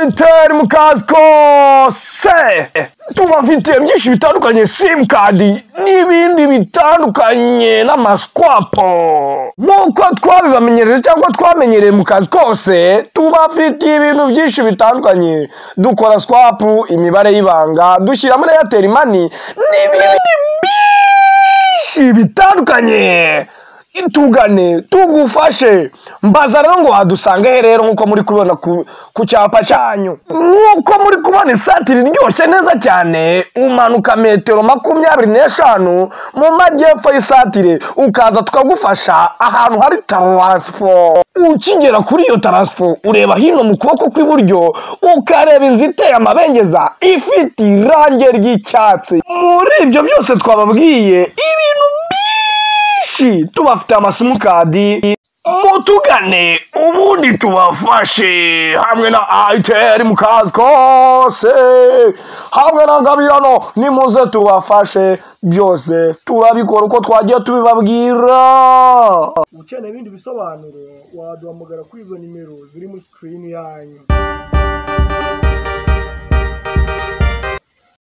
Itel mu kazi kose, tubafitiye byinshi bitandukanye, simukadi n'ibindi bitandukanye n'amaswap. Nk'uko twabibamenyereje cyangwa twamenyereye mu kazi kose, tubafitiye ibintu byinshi bitandukanye. Dukora swap, imibare y'ibanga, dushyira muri Airtel Money n'ibindi byinshi bitandukanye. Tugane tugufashe. Mbaza rero ngo wadusanga he rero? Nk'uko muri kubibona ku cyapa cyanyu, nk'uko muri kubona isatire iryoshye neza cyane, umanuka metero 25 mu majyepfo y'isatire, ukaza tukagufasha ahantu hari transfo. Ukigera kuri iyo transfo, ureba hino mu kuboko kw'iburyo, ukareba inzu iteye amabengeza, ifite irangi ry'icyatsi. Muri ibyo byose twababwiye, ibintu byinshi tubafite, amasimukadi, mutugane ubundi tubafashe hamwe na Itel mu kazi kose, hamwe na Ngabirano. Nimuze tubafashe, byose turabikora uko twagiye tubibabwira. Ukeneye ibindi bisobanuro waduhamagara kuri izo nimero ziri muri sikirini yanyu.